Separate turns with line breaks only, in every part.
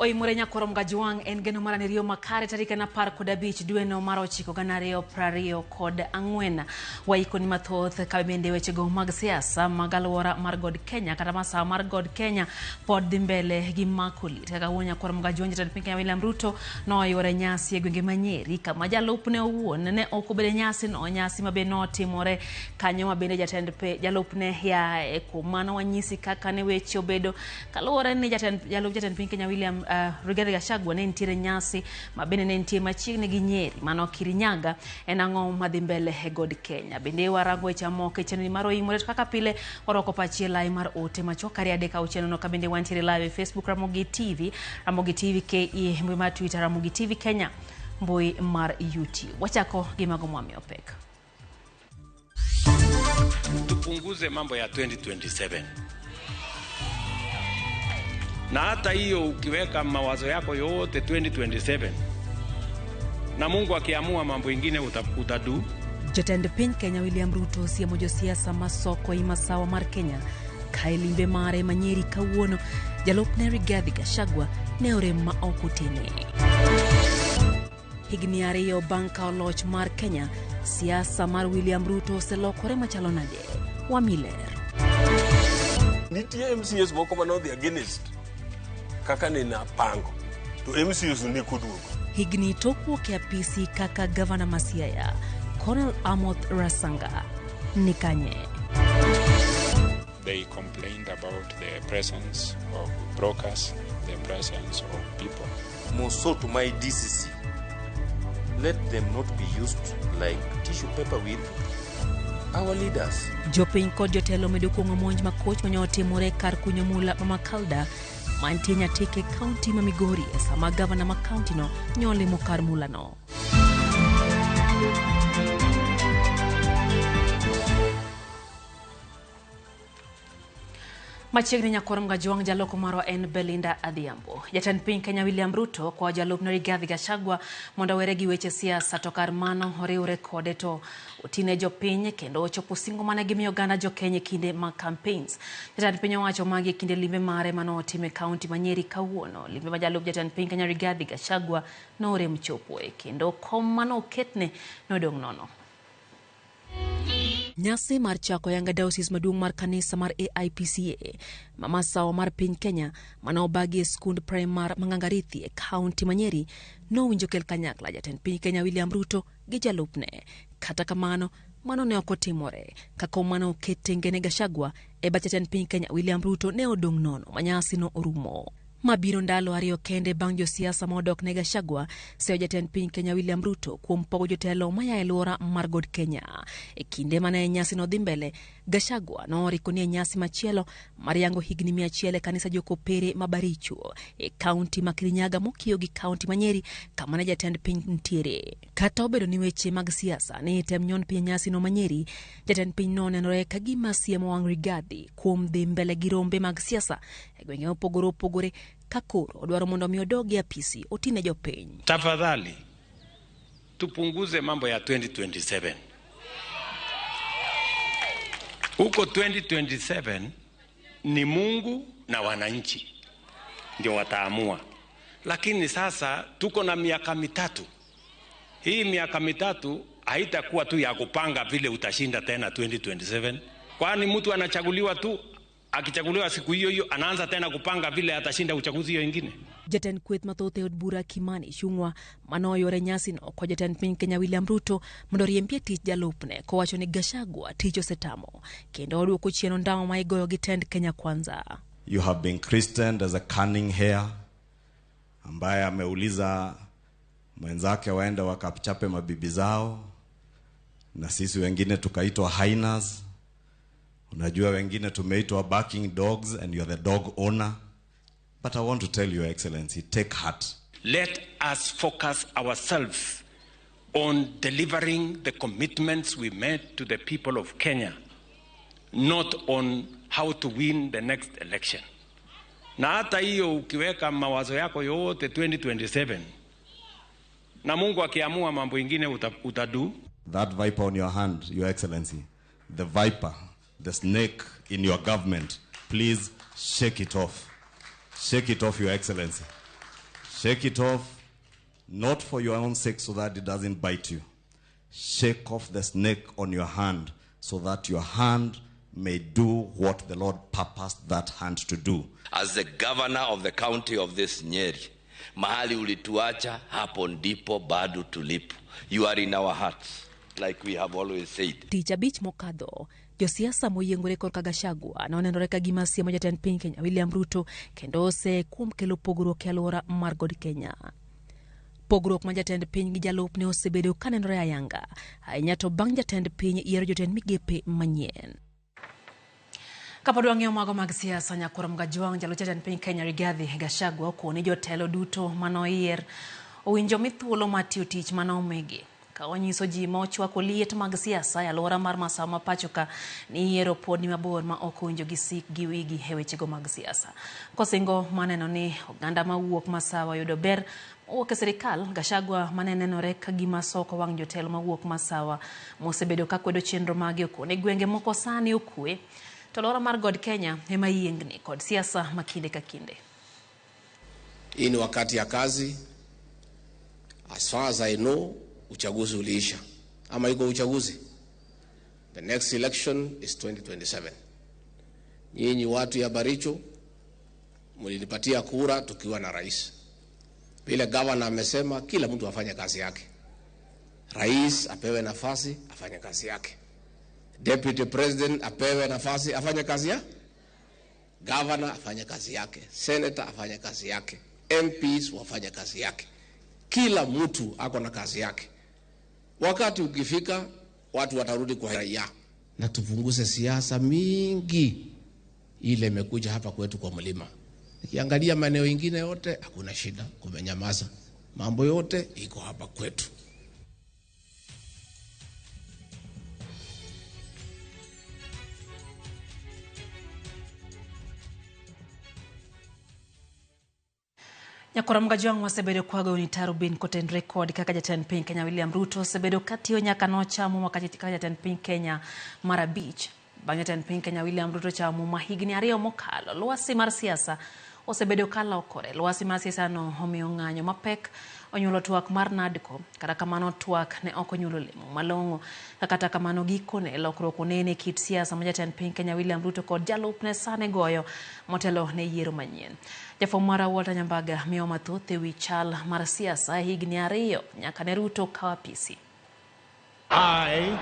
Oimore Nyakwar Mgajwang' en geno mar Aniriyo makare tarik en 15 dweno mar 9 2024. Waikoni mathoth ka bende wechego mag siasa mag alwora mar God Kenya kata masawa mar God Kenya pod dhi mbele gi mako lit. Kaka wuon Nyakwar Mgajwang' jatend piny Kenya William Ruto noyuore nyasi e gwenge ma Nyeri kama jalupne owuon ne ok obedo e nyasi no, nyasi ma be notimore kanyo ma bende jatend jalupne yae. Kuom mano wanyisi kaka ne weche obedo kaluwore ni jalup jatend piny Kenya William Rigathi Gachagua ne nitiere nyasi ma bende ne nitie machiegni gi Nyeri mano Kirinyaga. En ang'o madhi mbele e God Kenya? Bende warango weche mamoko e chenro mar Oimore to kaka pile warwako pachi e lai mar ote machuok 2 3 6 0 ka bende wantiere live e Facebook Ramogi TV, Ramogi TV KE, mbui mar Twitter Ramogi TV Kenya, mbui mar YouTube. Wachako gi mago mwamiyo pek.
Tupunguze mambo ya 2027 na hata hiyo ukiweka mawazo yako yote 2027 na Mungu akiamua mambo ingine utadu.
Jatend piny Kenya William Ruto osiemo josiasa masoko ei masawa mar Kenya ka e limbe mare ma Nyeri kawuono jalupne Rigathi Gachagua ne orem ma ok otene. Higni 2 bang' kawo loch mar Kenya, siasa mar William Ruto oselokore machalo nade? Wamiler.
Nitie MCAs moko manodhi against kaka nene apango to MCAs ne koduogo.
Higni tok wuok e apisi kaka gavana ma Siaya, Colonel Amoth Rasanga ni kanye?
They complained about the presence of brokers, the presence of people.
More so to my DCC. Let them not be used like tissue paper with our leaders.
Jopiny kod jotelo medo kuong'o monj makoch manyo otimore kar kunyo mula ma Makalda mantie Nyatike kaunti ma Migori e sama gavana ma kaunti no nyolimo kar mulano. Machiegni Nyakwar Mgajwang' jaloko marwa en Belinda Adhiambo. Jatend piny Kenya William Ruto kwa jalupne Rigathi Gachagua mondo owere gi weche siasa to kar mano oriwre kode to otine jopiny kendo ochopo singo mane gimiyo oganda jokenya e kinde mag campaigns. Jatend piny owacho magi e kinde limbe mare mane otimo e kaunti ma Nyeri kawuono. Limbe ma jalup jatend piny Kenya Rigathi Gachagua norem chopoe kendo kom mane oketne nodong' nono. Nyasi mar chako yanga diocese maduong' mar kanisa mar AIPCA ma masawa mar piny Kenya mane obagi e skund primar Mang'angarithi e kaunti ma Nyeri nowinjo kel kanyakla jatend piny Kenya William Ruto gi jalupne. Kata kamano, mano ne ok otimore ka kom mane oket tenge ne Gachagua e bath jatend piny Kenya William Ruto ne odong' nono ma nyasi no orumo. Mabiro ndalo 2 kende bang' josiasa ma odok ne Gachagua seyo jatend piny Kenya William Ruto kuom pogo jotelo maya e alwora mar God Kenya. E kinde mane nyasi no dhi mbele, Gachagua noriko ni e nyasi machielo mar yango higni 100 e kanisa Jokopere ma Baricho e kaunti ma Kirinyaga mokiewo gi kaunti ma Nyeri kama ne jatend piny nitiere. Kata obedo ni weche mag siasa ne item nyon piny e nyasi no ma Nyeri, jatend piny no nenore ka gima siemo wang' Rigathi kuom dhi mbele gi rombe mag siasa e gwenge mopogore opogore ka koro odwaro mondo mi odog e apisi otine jopiny.
Tafadhali tupunguze mambo ya 2027. Huko 2027 ni Mungu na wananchi ndio wataamua, lakini sasa tuko na miaka 3. Hii miaka 3 haitakuwa tu ya kupanga vile utashinda tena 2027, kwani mtu anachaguliwa tu, akichaguliwa siku hiyo hiyo anaanza tena kupanga vile atashinda uchaguzi hiyo ingine.
Jatend kweth mathoth e od bura Kimani Ichung'wa manoyore nyasi no kwa jatend piny Kenya William Ruto mondo oriembie tich jalupne kowacho ni Gachagua tich osetamo kendo oduoko chien ondamo ma igoyo gi tend Kenya Kwanza.
You have been christened as a cunning hare ambaye ameuliza mwenzake waende wakachape mabibi zao, na sisi wengine tukaitwa hyenas. Unajua wengine tumeitwa barking dogs and you are the dog owner. But I want to tell you, Excellency, take heart.
Let us focus ourselves on delivering the commitments we made to the people of Kenya, not on how to win the next election. Na hata hiyo ukiweka mawazo yako yote 2027 na Mungu akiamua mambo ingine utadu.
That viper on your hand, Your Excellency, the viper, the snake in your government, please shake it off. Shake it off, Your Excellency. Shake it off, not for your own sake so that it doesn't bite you. Shake off the snake on your hand so that your hand may do what the Lord purposed that hand to do.
As the governor of the county of this Nyeri, mahali ulituacha hapo ndipo bado tulipo. You are in our hearts, like we have always said.
Tich abich mokadho, josiasa moyiengore korka Gachagua nonenore ka gima siemo jatend piny Kenya William Ruto kendo ose kuom kelo pogruok e alwora mar God Kenya. Pogruok ma jatend piny gi jalupne osebedo kanenore ayanga, ahinya to bang' jatend piny yiero jotend migepe manyien. Kapod wang'iyo mago mag siasa, Nyakwar Mgajwang' jalup jatend piny Kenya Rigathi Gachagua okoni jotelo duto manoyier owinjo mi thuolo mar tiyo tich mane omigi. Ka onyiso ji ma ochwako liet mag siasa e alwora mar Masawa ma pacho ka ni yiero pod ni mabor ma ok owinjo gisik gi wigi e wechego mag siasa. Kosingo maneno ni oganda mawuok Masawa yudo ber mowuok e sirikal, Gachagua mane nenore ka gima soko wang' jotelo mawuok Masawa mosebedo ka kwedo chenro mage okone gwenge moko sani okwe. To alwora mar God Kenya ema yiengni kod siasa ma kinde ka kinde.
Hii ni wakati ya kazi. As far as I know, uchaguzi uliisha. Ama iko uchaguzi? The next election is 2027. Nyinyi watu ya Baricho mlinipatia kura tukiwa na rais. Vile governor amesema kila mtu afanye kazi yake. Rais apewe nafasi afanye kazi yake. Deputy President apewe nafasi afanye kazi yake. Governor afanye kazi yake. Senator afanye kazi yake. MPs wafanye kazi yake. Kila mtu ako na kazi yake. Wakati ukifika watu watarudi kwa raia. Na tupunguze siasa mingi ile imekuja hapa kwetu kwa mlima. Nikiangalia maeneo mengine yote hakuna shida, kumenyamaza. Mambo yote iko hapa kwetu.
Nyakwar Mgajwang' wasebedo kwago ni tarubin kotenre kod kaka jatend piny Kenya William Ruto osebedo katiyo nyaka nochamo muma kaka jatend piny Kenya mar abich. Bang' jatend piny Kenya William Ruto chamo muma higni 2 mokalo, lwasi mar siasa osebedo kalokore. Lwasi mar siasa no omiyo ng'anyo mapek onyuolo twak mar NADCO. Kata kamano twak ne ok onyuolo lemo malong'o. Kata kamano gikone lokruok onene kit siasa ma jatend piny Kenya William Ruto kod jalupne sani goyo motelo ne yiero manyien. Jafwambo mara Walter Nyambaga miyo mathoth ewi chal mar siasa higni 2 nyaka ne Ruto kaw apisi.
I,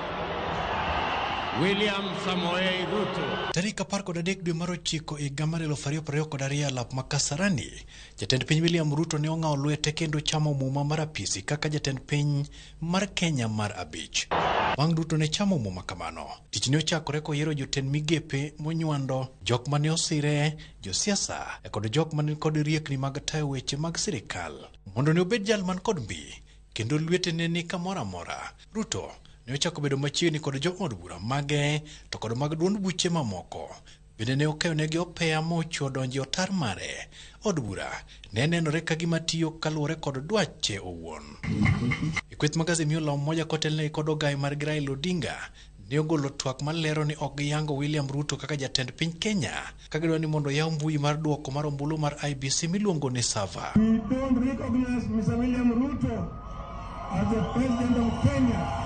William Samoei Ruto.
Tarik 13 dwe mar 9 higa mar 2022 alap ma Kasarani, jatend piny William Ruto ne ong'awo lwete kendo chamo muma mar apisi kaka jatend piny mar Kenya mar 5. Bang' Ruto ne chamo muma kamano, tich ne ochakore koyiero jotend migepe monywando, jok mane osire, josiasa kod jok mane kod riekni mag tayo weche mag sirikal. Mondo ne obed jal man kod mbi kendo lwetene ni kamoro amora, Ruto ne ochako bedo machiegni kod jood bura mage to kod mag duond buche mamoko. Bende ne okayonegi opeya mochwo donjo e otar mare. Od bura ne nenore ka gima tiyo kaluwore kod dwache owuon. E kweth mag Azimio la Umoja kotelnegi kod ogai margi Raila Odinga ne ogolo twak malero ni ok giyango William Ruto kaka jatend piny Kenya ka gidwaro ni mondo yaw mbui mar duoko mar ombulu mar IBC miluongo ni Sava.
We don't recognize Mr. William Ruto as the president of Kenya.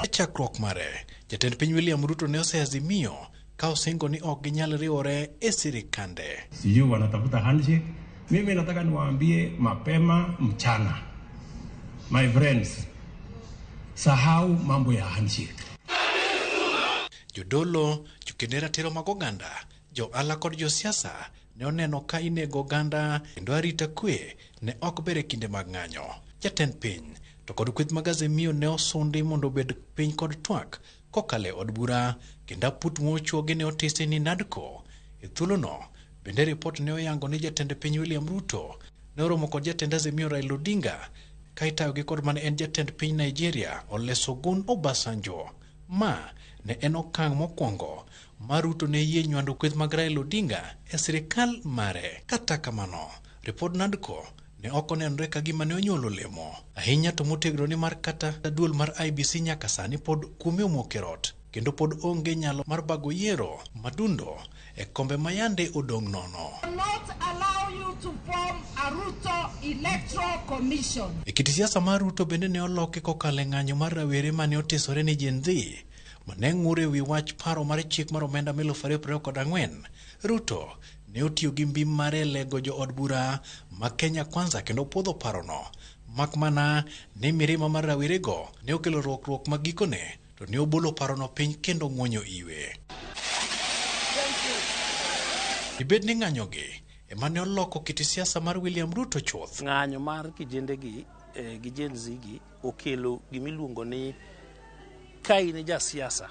E chakruok mare, jatend piny William Ruto ne oseazimio ka osingo ni ok ginyal riwore e sirikande.
Sijui wanatafuta handshake. Mimi nataka niwaambie mapema mchana, my friends, sahau mambo ya handshake.
Jodolo, jokende ratiro mag oganda, joala kod josiasa ne oneno ka inego oganda kendo arita kwe ne ok ber e kinde mag ng'anyo. Jatend piny to kod kweth mag Azimio ne osundi mondo obed piny kod twak kokalo e od bura kendo aput mochuogi ne otisi ni NADCO. E thuolono bende ripot ne oyango ni jatend piny William Ruto ne oromo kod jatend Azimio Raila Odinga ka itayogi kod mane en jatend piny Nigeria Olusegun Obasanjo. Ma ne en okang' mokwongo ma Ruto ne yie nywando kweth mag Raila Odinga e sirikal mare. Kata kamano, ripod NADCO ne ok onenore ka gima ne onyuolo lemo ahinya to motegno ni mar kata duol mar IBC nyaka sani pod kuome omoko e rot kendo pod onge nyalo mar bago yiero madundo e kombe mayande odong' nono.
Not allow you Electoral Commission.
E kit siasa mar Ruto bende ne oloki kokalo e ng'anyo mar rawere mane otisore ni Gen Z mane ng'ur e wi wach paro mar chik mar omenda 2024. Ruto ne otiyo gi mbi mare e lego jood bura ma Kenya Kwanza kendo puodho parono. Mak mana ni mirima mar rawerego ne okelo rwakruok ma gikone to ne obolo parono piny kendo ng'wonyo iwe. Dibed ni ng'anyogi ema ne oloko kit siasa mar William Ruto chuth.
Ng'anyo mar kijende gi gi Gen Z gi okelo gimiluongo ni ka in jasiasa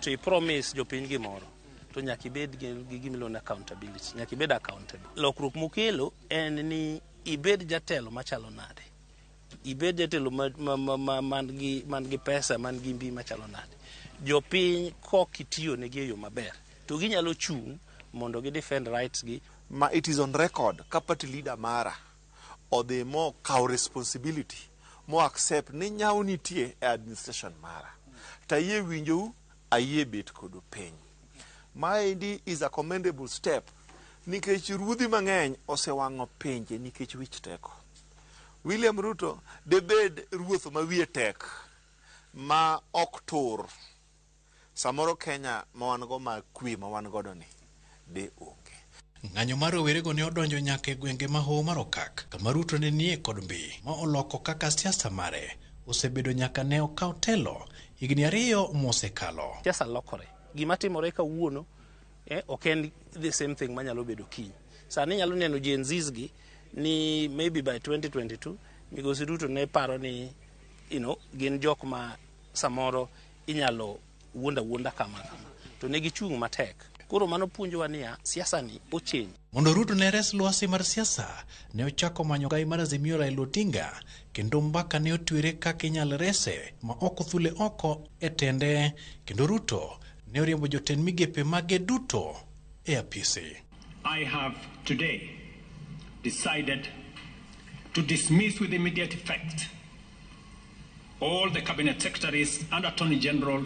to i promise jopiny gimoro to nyaka ibed gi gimiluongo ni accountability, nyaka ibed accountable. Lokruok mokelo en ni ibed jatelo machalo nade, ibed jatelo man gi pesa, man gi mbi machalo nade. Jopiny kok itiyo negi e yo maber to ginyalo chung' mondo gi defend rights gi.
Ma it is on record ka party leader mara odhi mo kawo responsibility mo accept ni nyawo nitie e administration mara to ayie winjou, ayie bet kodu piny. Maendi is a commendable step nikech ruodhi mang'eny osewang'o pinje nikech wich teko. William Ruto debed ruoth ma wiye tek ma ok tur. Samoro Kenya ma wan go ma kwe ma wan godo ni de onge.
Ng'anyo mar rowerego ne odonjo nyaka e gwenge ma Hoho mar Okak, kama Ruto ne nie kod mbi ma oloko kaka siasa mare osebedo nyaka ne okaw telo higni 2 mosekalo.
Siasa lokore. Gima timore kawuono ok en the same thing manyalo bedo kiny. Sani inyalo neno Gen Zs gi ni maybe by 2022 Migosi Ruto ne paro ni gin jok ma samoro inyalo wuonda wuonda kama kama. To ne gichung' matek. Koro mano puonjowa niya, siasa ni ochange.
Mondo Ruto ne res lwasi mar siasa, ne ochako manyo gai mar Azimio Raila Odinga, kendo mbaka ne otwere kaka inyal rese ma ok othule oko e tende, kendo Ruto ne oriembo jotend migepe mage duto e apisi.
I have today decided to dismiss with immediate effect all the cabinet secretaries and attorney general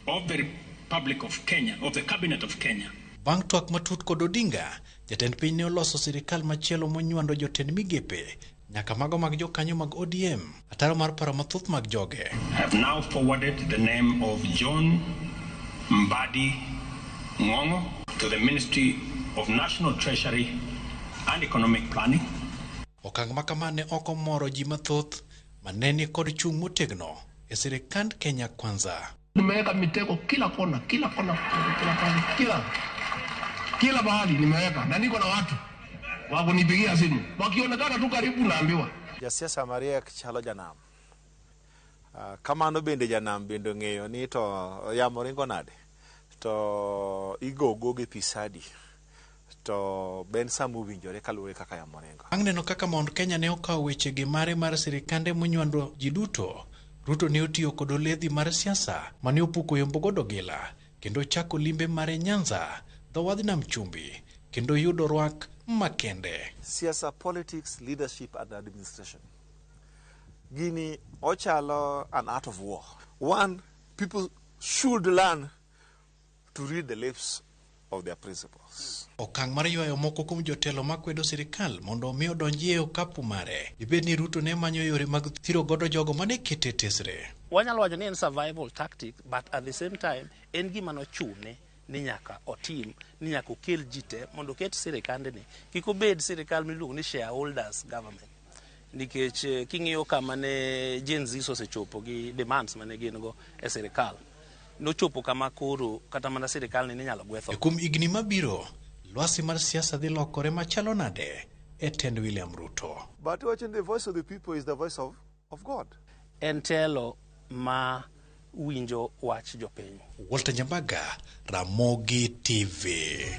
of the Republic of Kenya, of the Cabinet of Kenya.
Bang' twak matut kod Odinga, jatend piny ne oloso sirikal machielo monywando jotend migepe nyaka mago mag jokanyo mag ODM, ataro mar paro mathoth mag joge.
I have now forwarded the name of John Mbadi Ngongo to the Ministry of National Treasury and Economic Planning.
Okang' ma kama ne ok omoro ji mathoth mane ni kod chung' motegno e sirikand Kenya Kwanza.
Nimeweka mitego kila kona, kila kona, kila pale, kila mahali nimeweka, na niko na watu wa kunipigia simu. Wakionekana tu karibu naambiwa.
Jasiasa mariek chalo janam. Kamano bende janam bende ong'eyo ni to yamo ringo nade, to igogo gi pi sadi, to ben sama owinjore kaluwore kaka yamo ringo.
Bang' neno kaka Mount Kenya ne okawo wechegi mare mar sirikande monywando ji duto, Ruto ne otiyo kod oledhi mar siasa mane opuko yombo godo gila, kendo chako limbe mare Nyanza, dho wadh Nam Chumbi, kendo yudo rwak makende.
Siasa, politics, leadership and administration. Gini ochalo an art of war. One, people should learn to read the lips of their principles.
Okang' mar ywayo moko kuom jotelo makwedo sirikal mondo omi odonji e okapu mare. Dibed ni Ruto ne manyo yore mag thiro godo jogo mane kete tesre.
Wanyalo wacho ni en survival tactic, but at the same time en gima nochune ni nyaka otim, ni nyaka okel ji te mondo oket sirikandni kik obed sirikal miluongo ni shareholders government. Nikech king'iyo kama ne Gen Z osechopo gi demands mane gin go e sirikal, nochopo kama koro kata mana sirikal ni inyalo gwetho.
E kuom higni mabiro, lwasi mar siasa dhi lokore machalo nade e tend William Ruto.
But watching the voice of the people is the voice of God.
En telo ma winjo wach jopiny.
Walter Nyambaga, Ramogi TV.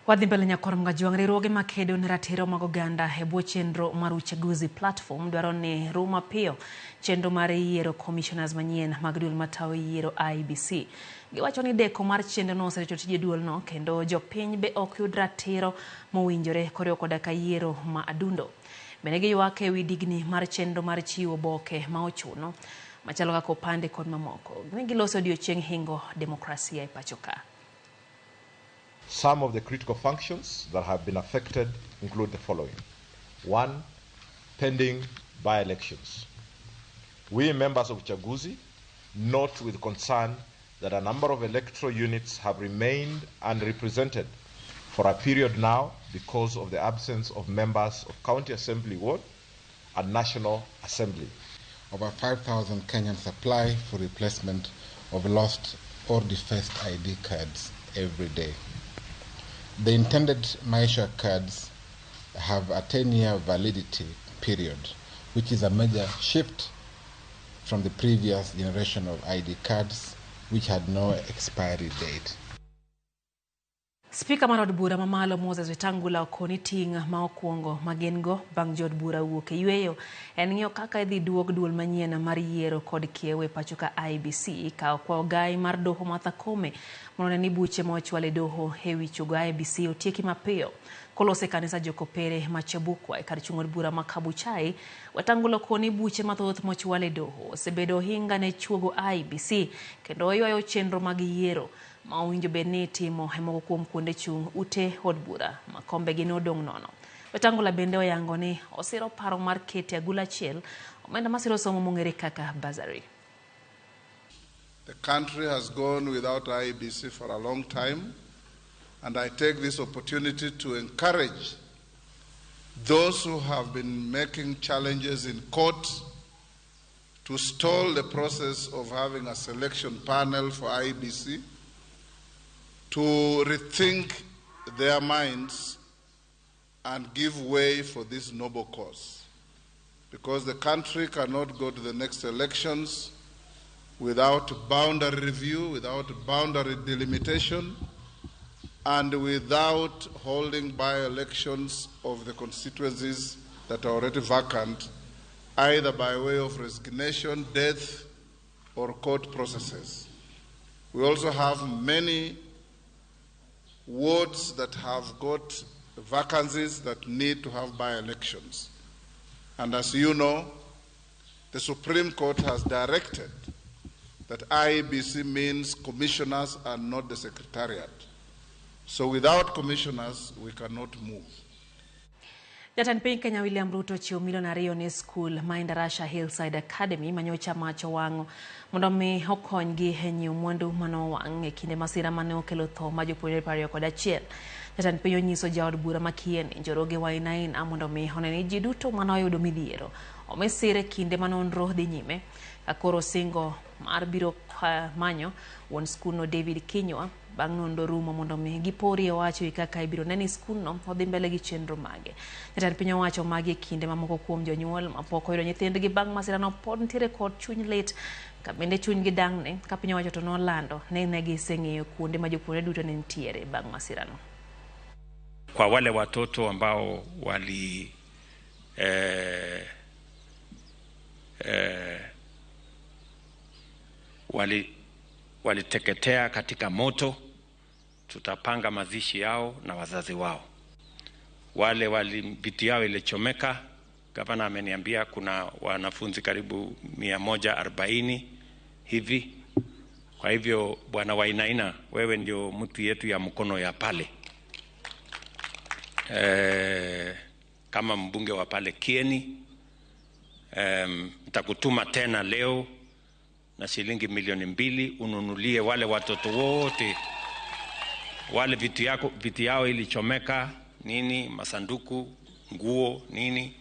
Wadhi mbele nyakwar Mgajwang', riwruoge makedo ne ratiro mag oganda e bwo chenro mar uchaguzi platform dwaro ni rum mapiyo chenro mar yiero commissioners manyien mag duol matayo yiero IEBC. Giwacho ni deko mar chenrono oserecho tije duolno kendo jopiny be ok yud ratiro mowinjore koriwo koda ka yiero ma adundo. Bende giywak ewi digni mar chenro mar chiwo oboke ma ochuno. machalo kaka opande kod mamoko. Ne giloso odiochieng' hingo demokrasia e pacho ka.
Some of the critical functions that have been affected include the following. 1, pending by-elections. We members of Uchaguzi note with concern that a number of electoral units have remained unrepresented for a period now because of the absence of members of County Assembly Ward and National Assembly.
Over 5,000 Kenyans apply for replacement of lost or defaced ID cards every day. The intended Maisha cards have a 10-year validity period, which is a major shift from the previous generation of ID cards, which had no expiry date.
Spika mar od bura mamalo Moses Wetangula okoni ting' ma okwongo ma gin go bang' jood bura wuok e yweyo en ng'iyo kaka idhi duok duol manyien mar yiero kod kiewo e pacho ka IEBC ka okwa ogai mar doho Martha Koome mondo one ni buche ma ochwal e doho e wi chogo IEBC otieki mapiyo. Kolose kanisa Jokopere ma Chebukwa e kar chung' od bura ma Kabuchai, Wetangula okoni buche mathoth mochwal e doho osebedo ohinga ne chuogo IEBC kendo oywayo chenro mag yiero ma owinjo bed ni itimo e moko kuom kuonde chung' ute od bura ma kombegi nodong' nono. Wetangula bende oyango ni osiro paro mar kete agulu achiel omenda masiro somo mong'ere kaka bursary.
The country has gone without IEBC for a long time, and I take this opportunity to encourage those who have been making challenges in court to stall the process of having a selection panel for IEBC, to rethink their minds and give way for this noble cause. Because the country cannot go to the next elections without boundary review, without boundary delimitation, and without holding by-elections of the constituencies that are already vacant, either by way of resignation, death, or court processes. We also have many wards that have got vacancies that need to have by-elections. And as you know, the Supreme Court has directed that IEBC means commissioners and not the secretariat. So without commissioners, we cannot move.
Jatend piny Kenya William Ruto ochiwo milion 2 ne skul ma Endarasha Hillside Academy manyocha mach owang'o mondo mi okonygi e nyiewo mwandu manowang' e kinde masira mane okelo tho ma jopuonjre 21. Jatend piny onyiso jaod bura ma Kieni Njoroge Wainaina mondo mi one ni ji duto mane oyudo midhiero omi sir e kinde ma nonro dhi nyime. Ka koro singo mar biro manyo wuon skundno David Kinyua bang' nonro rumo mondo mi giporie wach ewi kaka ibiro ne ni skundno odhi mbele gi chenro mage. Jatend piny owacho magi e kinde ma moko kuom jonyuol mapok oyudo nyithindgi bang' masirano pod nitiere kod chuny lit ka bende chunygi dang'ni ka piny owacho to nolando ni ne giseng'eyo kuonde ma jopuonjre duto ne nitiere bang' masirano.
Kwa wale watoto ambao wali waliteketea katika moto, tutapanga mazishi yao na wazazi wao. Wale wali viti yao ilichomeka, gavana ameniambia kuna wanafunzi karibu 140 hivi. Kwa hivyo Bwana Wainaina, wewe ndio mtu yetu ya mkono ya pale. Kama mbunge wa pale Kieni, nitakutuma tena leo na shilingi milioni 2 ununulie wale watoto wote wale viti yao ilichomeka nini, masanduku, nguo nini,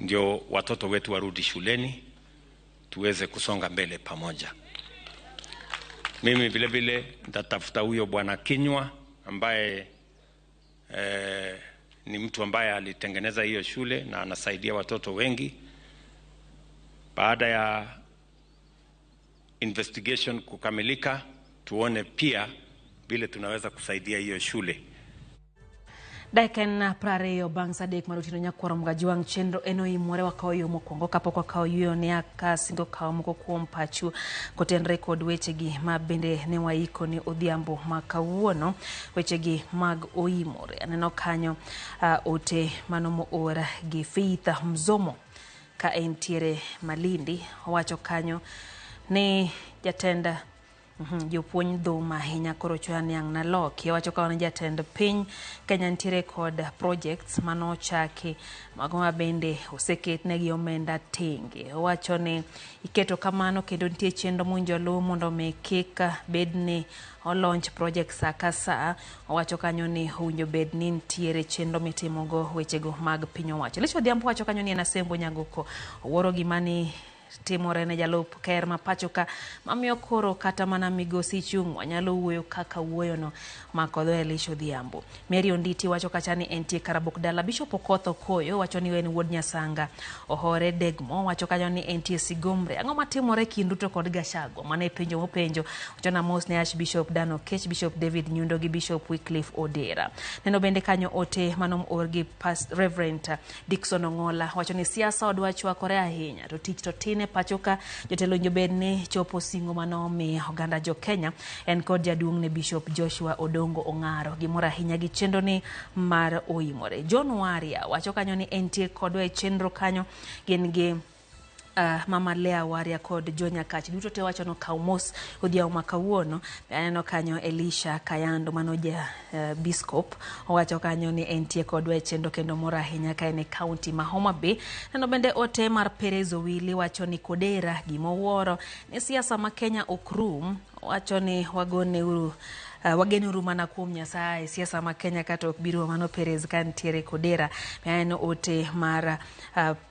ndio watoto wetu warudi shuleni tuweze kusonga mbele pamoja. Mimi vile vile nitatafuta huyo Bwana Kinyua ambaye ni mtu ambaye alitengeneza hiyo shule na anasaidia watoto wengi. Baada ya investigation kukamilika, tuone pia vile tunaweza kusaidia hiyo shule.
Dakika en 20 bang' saa 3 mar otieno nyakwaro Mgajwang' chenro en oimore wakawo yo mokwongo kapok wakawo yueyo ne aka singo kawo moko kuom pachu kotenre kod wechegi ma bende ne waiko ni odhiambo ma kawuono, wechegi mag oimore. Aneno kanyo ote mano moor gi Faith Mzomo. ka entiere Malindi. Owacho kanyo ni jatend jopuonj dhum ahinya koro chuna niang' naloki. Owacho kanyo ni jatend piny Kenya nitiere kod projects manochaki mago ma bende oseketnegi omenda tenge. Owacho ni iketo kamano kendo nitie chenro mowinjo oluw mondo mi kik bed ni olaunch project sa ka sa. Owacho kanyo ni owinjo bed ni nitiere chenro mitimogo wechego mag piny owacho. Elisha Odhiambo wacho kanyo ni en Asembo Nyagoko owuoro gima ni timore ne jalup ker ma pacho ka mamiyo koro kata mana migosi Ichung'wa nyalo wuoyo kaka wuoyono mako dho Elisha Odhiambo. Mary Onditi wacho kacha ni entie Karabok dala. Bishop Okoth Okoyo wacho ni en wuod Nyasanga. Ohore Degmo wacho kanyo ni entie Sigomre. Ang'o matimore kind Ruto kod Gachagua? Mano e penjo mopenjo. Wacho na mos ne Archbishop Dan Okech, Bishop David Nyundo gi Bishop Wycliffe Odera. Neno bende kanyo ote mano oor gi Reverend Dickson Ong'ola wacho ni siasa odwa chwakore ahinya to tich to tin e pacho ka jotelo owinjo bed ni chopo singo mane oganda jo Kenya. En kod jaduong' ne Bishop Joshua Odongo Ong'aro. Gimor ahinya gi chenro ni mar oimore. John Waria wacho kanyo ni entie kodwa e chenro kanyo gin gi Mama Lea Waria kod Jo Nyakach duto te wacho nokaw mos odhiambo ma kawuono. Aneno kanyo Elisha Kayando mano ja biskop owacho kanyo ni entie kodwa e chenro kendo mor ahinya ka en e kaunti ma Homa Bay. Neno bende ote mar Perez Owili wacho ni Kodera gimowuoro ni siasa ma Kenya ok rum. Wacho ni wagoneuru wagenuru mana kuom Nyasaye siasa ma Kenya kata ok biro mano Perez ka nitiere Kodera. Aneno ote mar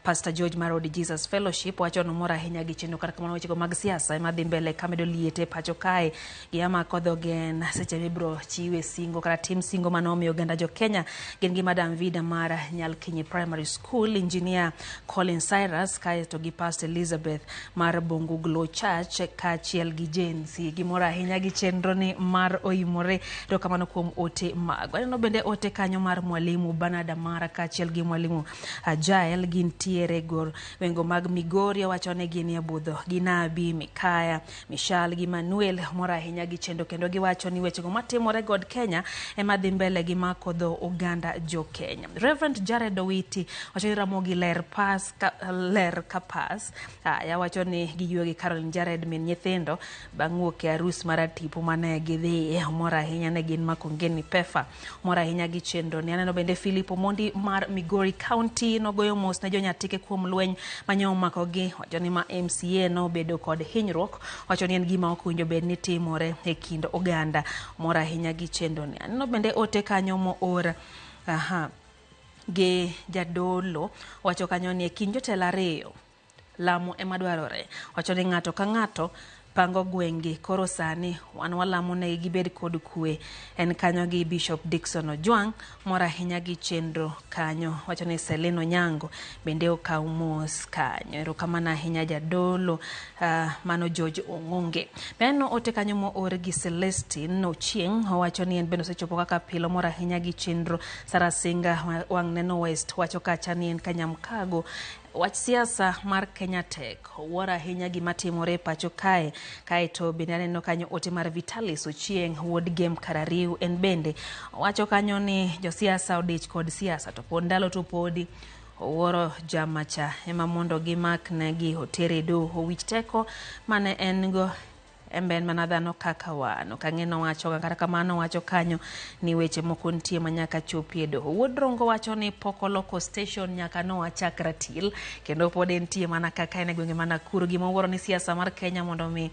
Pastor George mar Od Jesus Fellowship wacho ni omor ahinya gi chenro kata kamano wechego mag siasa ema dhi mbele kamedo liete pacho kae gi ama kodhogen seche mibiro chiwe singo kata tim singo mane omiyo oganda jo Kenya gin gi Madam Vida mar Nyalkinyi Primary School, Engineer Colin Cyrus kaeto gi Pastor Elizabeth mar Bongu Glow Church kaachiel gi Jensi. Gimor ahinya gi chenro ni mar oimore. Erokamano kuom ote mago. Aneno bende ote kanyo mar Mwalimu Bernard Amara kaachiel gi Mwalimu Jael gintiere gor wengo mag Migori wacho ni gin e budho gi Nabi, Mikaya, Mishal gi Manuel mor ahinya gi chenro kendo giwacho ni wechego matimore god Kenya ema dhi mbele gi mako dho oganda jo Kenya. Reverend Jared Owiti wacho ni Ramogi ler pas ka, ler ka pas. Aya wacho ni giyueyo gi Caroline Jared min nyithindo bang' wuok e arus mar atipo mane gidhiye. Mor ahinya ne gin Makongeni Pefa. Mor ahinya gi chenro ni. Aneno bende Philip Omondi mar Migori County nogoyo mos ne jonyatike kuom lweny manye omakogi. Wacho ni ma MCA nobedo kod hinyruok. Wacho ni en gima ok owinjo bed ni timore e kind oganda. Mor ahinya gi chenro ni. Aneno bende ote kanyo moor gi jadolo wacho kanyo ni e kind jotelo ariyo lamo ema dwarore. Wacho ni ng'ato ka ng'ato pango gweng'gi koro sani wan walamo negi gibed kod kwe. En kanyo gi Bishop Dickson Ojwang' mor ahinya gi chenro kanyo. Wacho ni Celine Onyango bende okaw mos kanyo. Erokamano ahinya jadolo mano George Ong'onge. Neno ote kanyo moor gi Celestine Ochieng' owacho ni en bende osechopo kaka pile mor ahinya gi chenro. Sarah Singa wang' neno West wacho kacha ni en Kanyamkago. Wach siasa mar Kenya tek owuoro ahinya gima timore e pacho kae. Kaeto bende aneno kanyo ote mar Vitalis Ochieng' wuod Gem Karariu en bende owacho kanyo ni josiasa odich kod siasa to pod ndalo to podi owuoro jamacha ema mondo gimak negi otere doho. Wich teko mane en go en be en mana dhano kaka wan. Ok ang'e nowacho kata kamano owacho kanyo ni weche moko nitie ma nyaka chopi e doho. Wuod Rongo wacho ni pok oloko station nyaka nowachak ratil kendo pod entie mana kaka en e gwenge ma Nakuru. Gima wuoro ni siasa mar Kenya mondo mi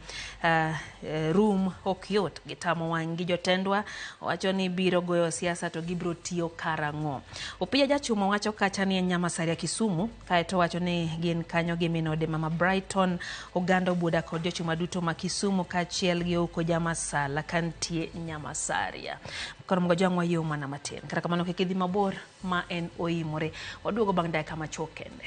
rum ok yot. Gitamo wang' gi jotendwa wacho ni biro goyo siasa to gibiro tiyo karang'o. Opija Jachuma wacho kacha ni en Nyamasaria Kisumu kaeto wacho ni gin kanyo gi minode Mama Brighton oganda Obuda kod jochuma duto ma Kisumu kaachiel gi Ouko Jamasala kantie Nyamasaria. Koro mgojwang' wayo mana matin. Kata kamano kik idhi mabor ma en oimore. Waduogo bang' dakika machuok kende.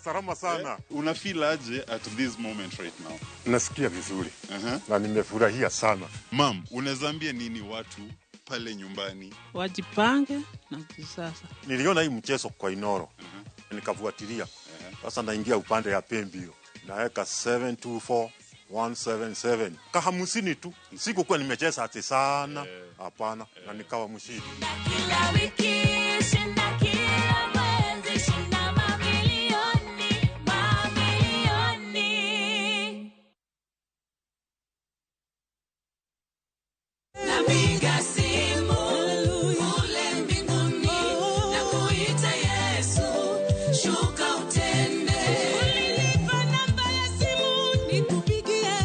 Salama sana.
Una feel aje at this moment right now?
Nasikia vizuri. Na nimefurahia sana.
Mam, unaweza ambia nini watu pale nyumbani?
Wajipange na kisasa.
Niliona hii mchezo kwa Inoro. Nikafuatilia. Sasa naingia upande ya pembi hiyo. Naweka 724 177. Kahamusini tu. Sikukuwa nimecheza ati sana. Hapana, na nikawa mshindi.
Kila wiki shinda, kila mwezi shinda mamilioni, mamilioni. Napiga simu kule mbinguni na kuita Yesu, shuka utende. Ulinipa namba ya simu nikupigie,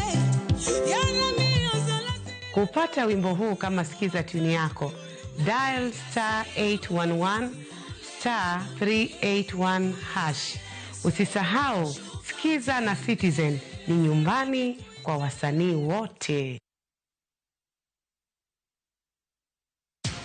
yana mia thelathini.
Kupata wimbo huu kama sikiza tuni yako, dial star 811 star 381 hash. Usisahau Sikiza na Citizen ni nyumbani kwa wasanii wote.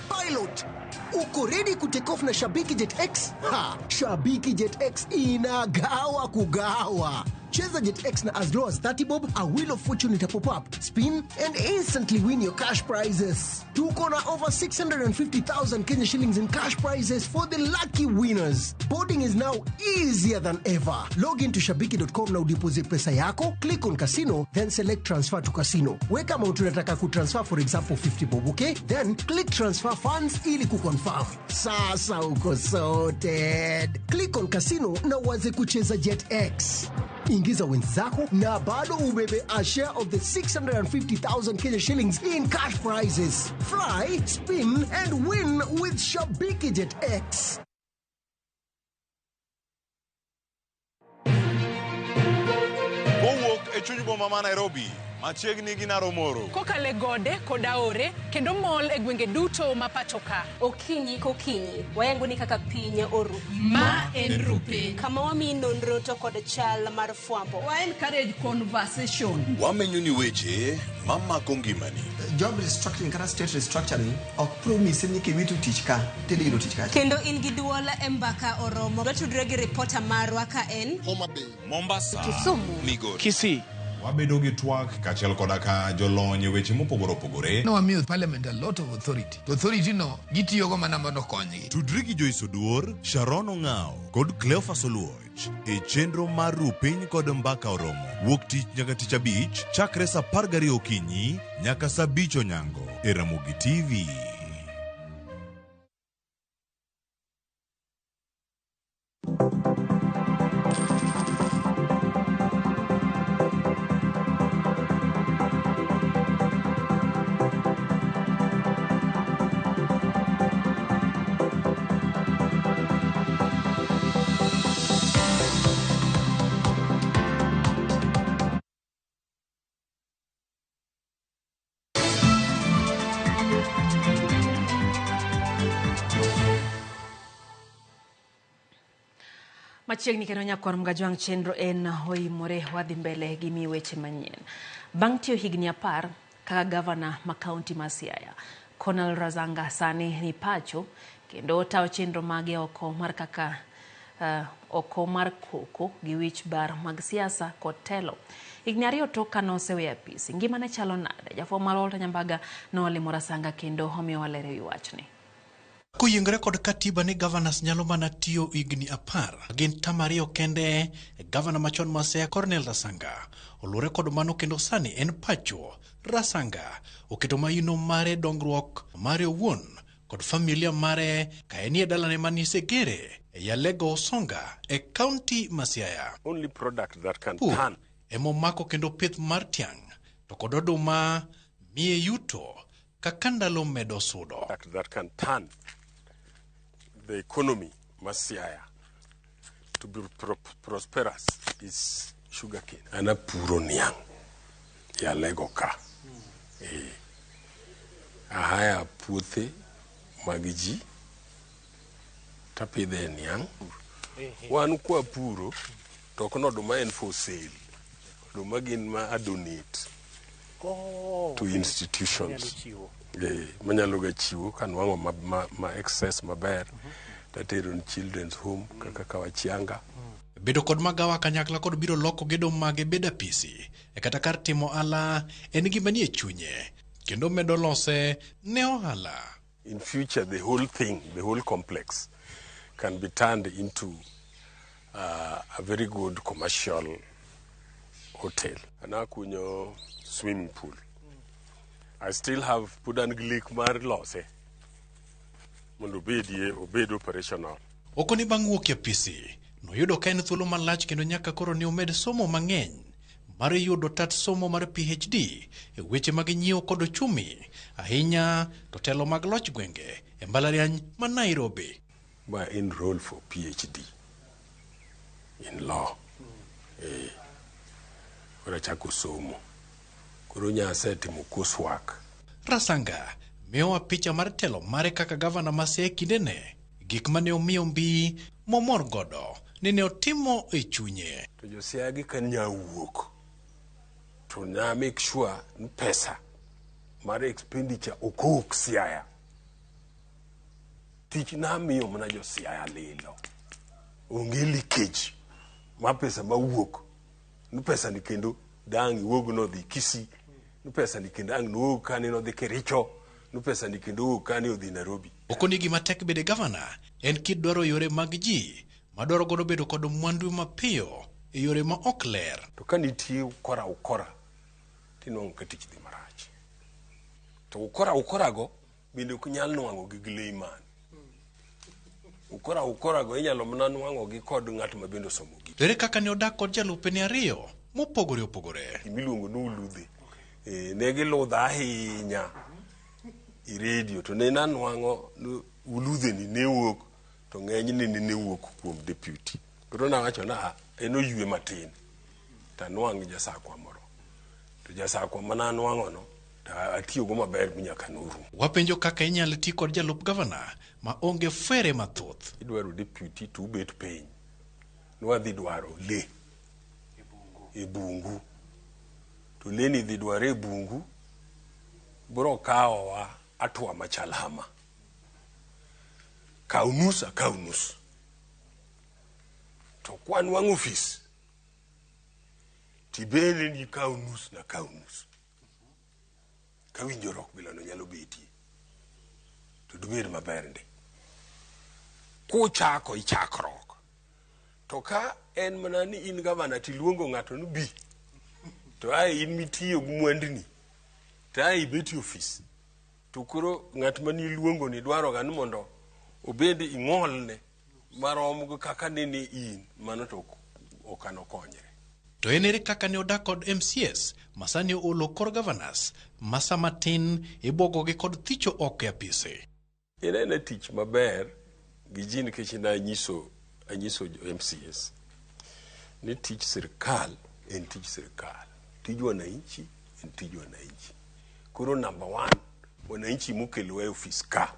Pilot, uko ready kutake off na Shabiki Jet X? Ha, Shabiki Jet X inagawa kugawa. Cheza Jet X na as low as 30 bob, a wheel of fortune ita pop up, spin and instantly win your cash prizes. Tuko na over 650,000 Kenya shillings in cash prizes for the lucky winners. Boarding is now easier than ever. Log into shabiki.com na udeposit pesa yako, click on casino, then select transfer to casino. Weka amount unataka kutransfer, for example 50 bob, okay? Then click transfer funds ili kuconfirm. Sasa uko sorted. Click on casino na uanze kucheza Jet X. Ingiza wins zako na bado ubebe a share of the 650,000 Kenya shillings in cash prizes. Fly, spin and win with Shabiki Jet X.
Kowuok e chuny boma ma Nairobi, machiegni gi Naromoro.
Kokale gode kod aore kendo mol e gwenge duto ma pacho ka.
Okinyi kokinyi wayango ni kaka piny oru.
Ma en Rupe.
Kama wamiyi nonro to kod chal mar fwambo.
Wa encourage conversation.
Wamenyo ni weche mamako ngimani.
Job restructuring kata state restructuring ok promise ni kiwito tich ka tidhi yudo tich kacha.
Kendo in gi duol e mbaka oromo. Watudre gi ripota marwa ka en
Homa Bay, Mombasa,
Kisumu,
Migori,
Kisii.
Wabedo gi twak kaachiel koda ka jolony e weche mopogore opogore.
Nowamiyo parliament a lot of authority. To authority no gitiyogo mana mondo okonygi.
Tudri gi Joyce Oduor, Sharon Ong'ao kod Cleophas Oluoch e chenro mar Ru Piny kod Mbaka Oromo wuok tich nyaka tich abich chakre saa 12 okinyi nyaka saa 5 onyango e Ramogi TV.
Machiegni kendo nyakwar Mgajwang' chenro en oimore wadhi mbele gi mi weche manyien. Bang' tiyo higni 10 kaka gavana ma kaunti ma Siaya, Cornel Rasanga sani ni pacho kendo otayo chenro mage oko mar kaka oko mar koko gi wich bar mag siasa kod telo. Higni 2 tok kanoseweyo apisi, ngimane chalo nade? Jafwambo mar Walter Nyambaga nolimo Rasanga kendo omiyo waler ewi wachni.
Koyiengore kod katiba ni governors nyalo mana tiyo higni 10, gin tam 2 kende. Gavana machon ma Siaya Cornel Rasanga oluwore kod mano kendo sani en pacho. Rasanga oketo maino mare dongruok mare owuon kod familia mare ka enie dalane mani Segere e Yalego Usonga e kaunti ma Siaya.
Only product that can
Pur
turn
emomako kendo pith mar tiang' to kod oduma miye yuto kaka ndalo medo sudo.
That can turn the economy ma Siaya to be prosperous is sugarcane. An apuro niang' Yalego ka. Ahaya puothe mag ji tapidhe niang'. Wan kwa puro to ok oduma en for sale. Oduma gin ma a donate to institutions. Manyalo ga chiwo kanwang'o ma excess maber tatero ni children's home kaka Kawachianga.
Bedo kod magawa kanyakla kod biro loko gedo mage bedo apisi e kata kar timo ala en gima nie chunye. kendo medo lose ne ohala.
In future, the whole thing, the whole complex can be turned into a very good commercial hotel. Anakunyo swimming pool. I still have pod an gi lek mar lose mondo obedie obed operational.
Okoni bang' wuok e apisi, noyudo ka en thuolo malach kendo nyaka koro ne omed somo mang'eny mar yudo tat somo mar PhD e weche mag nyiewo kod ochumi, ahinya to telo mag loch gwenge e mbalariany ma Nairobi.
Ma enroll for PhD in law. Koro achako somo. Koro nyasetimo coursework.
Rasanga miyowa picha mar telo mare kaka gavana ma Siaya kindene, gik mane omiyo mbi momor godo ni ne otimo e chunye.
To jo Siaya gi ka nyawuok to nya make sure ni pesa mar expenditure ok owuok Siaya. Tich namiyo mana jo Siaya lilo. Onge leakage ma pesa mawuok. Ni pesa ni kendo dang' iwuog nodhi Kisii. Ni pesa ni kendo ang' nowuog kani nodhi Kericho. Ni pesa ni kendo owuok kani odhi Nairobi.
Okoni gima tek bedo gavana en kidwaro yore mag ji madwaro godo bedo kod mwandu mapiyo e yore ma ok ler.
To ka nitie ukora ukora tinwang'o ka tich dhi marach. To ukora ukora go bende ok nyal nwang'o gi layman. Ukora ukora go inyalo mana nwang'o gi kod ng'at ma bende osomo gi.
To ere kaka ne odak kod jalupene ariyo mopogore opogore?
Gimiluongo ni uludhe. Ne giludha ahinya e redio to ne nanwang'o ni uludhe ni ne wuok to ng'enyne ne wuok kuom deputy. Koro nawacho na en oywe matin to anwang' jasakwa moro. To jasakwa mana anwang'o no to atiyogo maber nyaka norumo.
Wapenjo kaka inyalo ti kod jalup gavana ma onge fwere mathoth.
Idwaro deputy to ubet piny. Nwadhi dwaro le e bungu. To le ni dhi dware e bungu biro kawowa atwa machal hama. Kaw nus akaw nus. To kwanwang'o ofis tibende ni kaw nus na kaw nus. Ka winjruok bilano nyalo betie to dubed maber ndi. Kuchako ichakruok. To ka en mana ni in gavana tiluongo ng'ato ni bi to ae in mitiyo gi mwanduni to ae ibet e ofis to koro ng'at mane iluongo ni dwaro ga ni mondo obed ing'olne marom gi kaka nene in, mano to ok anokonyre.
To en ere kaka ne odak kod MCS ma sani olo kor governors ma sama tin ibwogogi kod thicho oko e apise?
En aena tich maber gi ji nikech ne anyiso jo MCS ni tich sirkal en tich sirkal. Tij wananchi en tij wananchi. Koro number 1, wananchi mokelowa e ofis ka.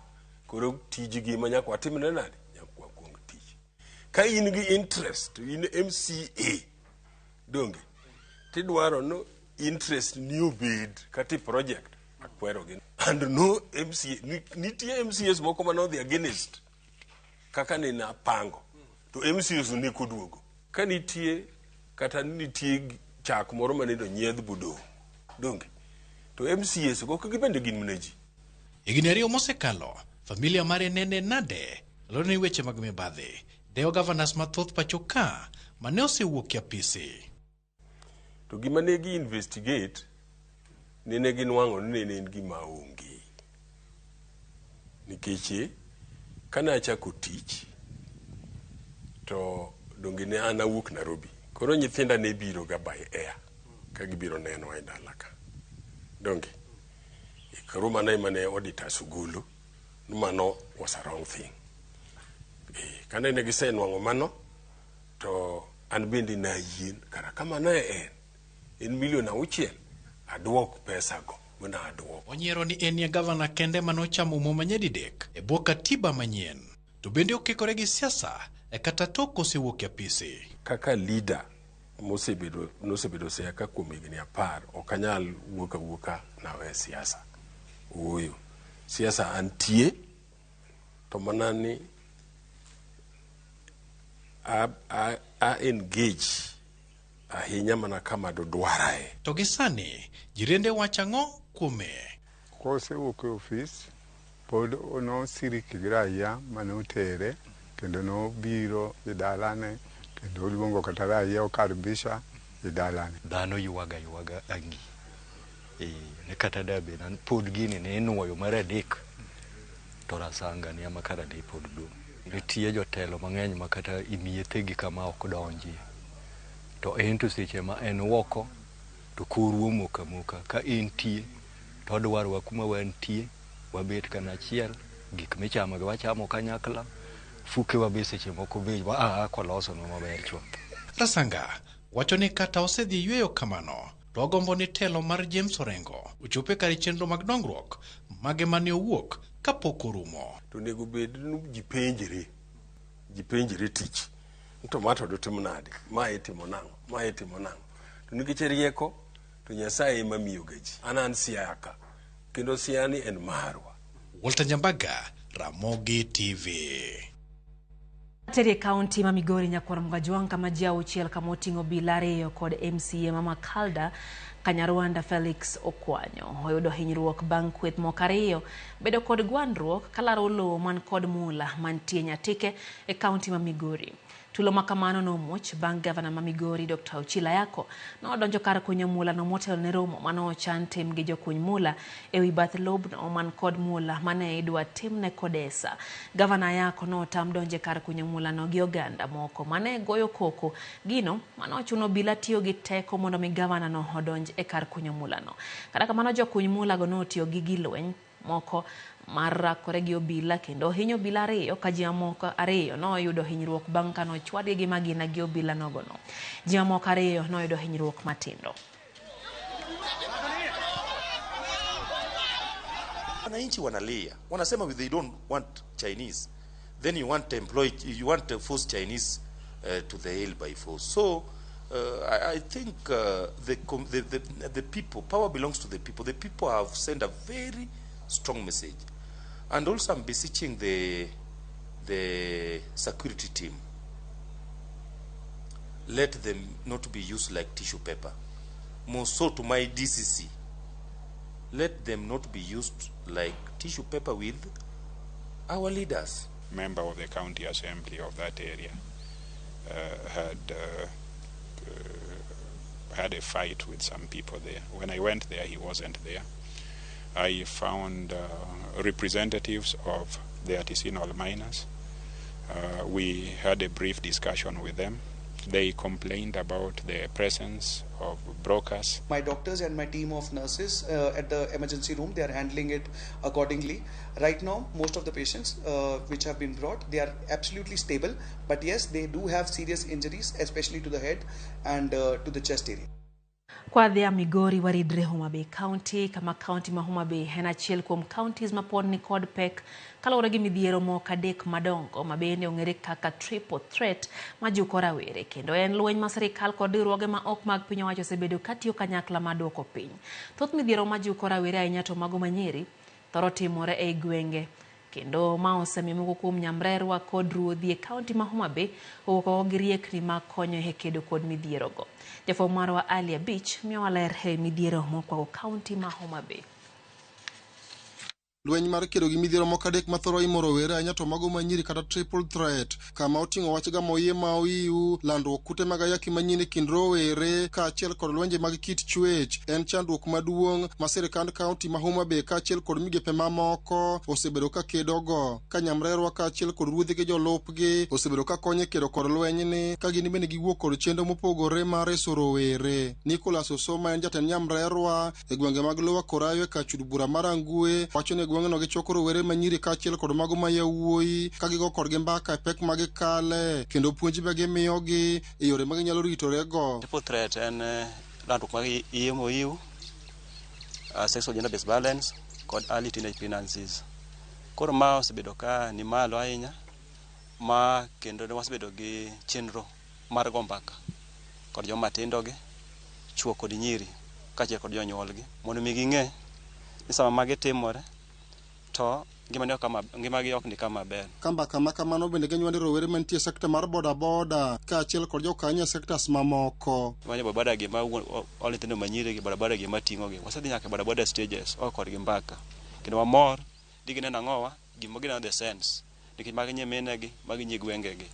Koro tijgi ma nyaka watimne nade? Nyaka wakwong tich. Ka in gi interest, in MCA, donge? Tidwaro no interest ni obed kati project akwerogi. And no MCA, nitie MCAs moko manodhi against kaka ne napango. To MCAs ne koduogo. Ka nitie kata nitie chak moro mane onyiedh budong', donge? To MCAs go gibende gin mana ji.
Higni ariyo mosekalo, familia mare nene nade loro ni weche mag mibadhi dewo governors mathoth pacho ka mane osewuok e apisi.
To gima ne gi investigate nene ginwang'o ni nene en gima onge. Nikech kane achako tich to donge ne an awuok Nairobi. Koro nyithinda ne biro ga by air ka gibiro nenowa e dala ka. Donge? Koro mano ema ne auditors ogolo ni mano was a wrong thing. Kane ne gisenwang'o mano to an bende nayien kara kama ne en milion 6 aduok pesa go mana aduok.
Onyiero ni en e gavana kende manochamo muma nyadidek e bwo katiba manyien. To bende okikore gi siasa e kata tok osewuok e apisi.
Kaka leader nosebedo Siaya ka kuom higni 10 ok anyal wuok awuoka nawe siasa. Ooyo. Siasa antie to mana ni a engage ahinya mana kama dodwarae.
To gi sani jirende wacho ang'o kuome?
Kosewuok e ofis, pod nosiriki gi raia mane otere kendo nobiro e dalane kendo oluongo kata raia okaribisha e dalane.
Dhano ywaga ywaga angi. Ne kata da bed an pod gini ne inuoyo mar adek to Rasanga ni ema kara ne pod dong'. Nitie jotelo mang'eny ma kata imiethegi kama ok donjie. To en to seche ma en oko to koru omoko amoka. Ka entie to odwarowa kuma wantie, wabet kanachiel, gik michamo gi wachamo kanyakla, fukewa be seche moko be waa kolosonwa maber chuth.
Rasanga wacho ni kata osedhi yweyo kamano, to ogombo ni telo mar James Orengo ochope kar chenro mag dongruok mage mane owuok kapok orumo.
To onego bed ni ji penjre tich. To ma to dotim nade? Ma itimo nang'o? Ma itimo nang'o? To nikech rieko to Nyasaye ema miyoga ji. An Siaya ka, kendo Siaya ni en marwa.
Walter Nyambaga, Ramogi TV.
Terie kaunti ma Migori nyakwar Mgajwang' kama ji auchiel kama oting'o obila ariyo kod MCA ma Makalda Kanyarwanda Felix Okwanyo oyudo hinyruok bang' kweth moko ariyo bedo kod gwandruok kalaro lowo man kod mula mantie Nyatike e kaunti ma Migori. Tulo ma kamano nomuoch bang' gavana ma Migori Dr. Ochila Ayako nodonjo kar kunyo mula no motelo ne romo mane ochan tim gi jokuny mula ewi bath lobno man kod mula mane idwa timne Kodesa. Gavana Ayako notam donje kar kunyo mula no gi oganda moko mane goyo koko gino mane ochuno obila tiyo gi teko mondo mi gavana no odonj e kar kunyo mula no. Kata kamano jokuny mula go notiyo gi gilweny moko mar rakore gi obila kendo hinyo obila ariyo ka ji mamoko ariyo noyudo hinyruok bang' ka nochwadgi gi magina gi obila nogono. Ji mamoko ariyo noyudo hinyruok matindo.
Wananchi wanalia, wanasema they don't want Chinese, then you want to employ, you want to force Chinese to the hill by force. So I think the people, power belongs to the people. The people have sent a very strong message. And also I'm beseeching the security team, let them not be used like tissue paper. More so to my DCC, let them not be used like tissue paper with our leaders.
Member of the county assembly of that area had a fight with some people there. When I went there, he wasn't there. I found representatives of the artisanal miners. We had a brief discussion with them. They complained about the presence of brokers.
My doctors and my team of nurses at the emergency room, they are handling it accordingly. Right now, most of the patients which have been brought, they are absolutely stable. But yes, they do have serious injuries, especially to the head and to the chest area.
Kwa dhia Migori waridre Homa Bay County kama county ma Homa Bay en achiel kuom counties ma pod ni kod pek kaluwore gi midhiero moko adek madongo ma bende ong'ere kaka triple threat ma juko rawere kendo en lweny ma sirikal kod riwruoge ma ok mag piny owacho osebedo katiyo kanyakla mar duoko piny. Thoth midhiero ma juko rawere ahinya to mago manyiri thoro timore ei gwenge kendo ma osemiyo moko kuom nyamrerwa kod ruodhi e kaunti ma Homa Bay owuok oko gi riekni ma konyo e kedo kod midhierogo. Jafwambo marwa Ali Abich miyowa ler e midhiero mokwako kaunti ma Homa Bay.
Lweny mar kedo gi midhiero moko adek mathoro imo rowere ahinya to mago manyiri kata triple threat kama oting'o wach gamo iye ma oiu, landruok kute mag ayaki manyien e kind rowere kaachiel kod lwenje mag kit chwech en chandruok maduong' ma sirikand kaunti ma Homa Bay kaachiel kod migepe mamoko osebedo ka kedogo ka nyamrerwa kaachiel kod ruodhi gi jolupgi osebedo ka konyo e kedo kod lwenyni ka gin bende giwuok kod chenro mopogore mar reso rowere. Nicholas Osoma en jatend nyamrerwa e gwenge mag Lower Korayo e kar chud bura mar Angwe wacho ni gweng'no gichoko rowere manyiri kaachiel kod mago ma yawuoyi ka gigo kodgi mbaka e pek ma gikale kendo puonj be gimiyogi e yore ma ginyalo ritorego.
Triple threat en landruok mag iye moiw, sexual gender based violence kod early teenage pregnancies. Koro ma osebedo ka ni malo ahinya ma kendo ne wasebedo gi chenro mar go mbaka kod joma tindo gi, chuo kod nyiri kaachiel kod jonyuolgi mondo mi ging'e ni sama magi timore to Ngimagi ok ni kama ber.
Ka mbaka ma kamano bende ginywando rowere mantie e sekta mar bodaboda kaachiel kod jokanyo e sektas mamoko.
Manyo bodaboda gi ma olo nyithindo manyiri gi bodaboda gi mating'o gi. Wasedhi nyaka bodaboda stages oko kodgi mbaka. Kendo wamor ni gineno ang'owa gima gineno the sense nikech magi nyiminegi, magi nyi gwengegi.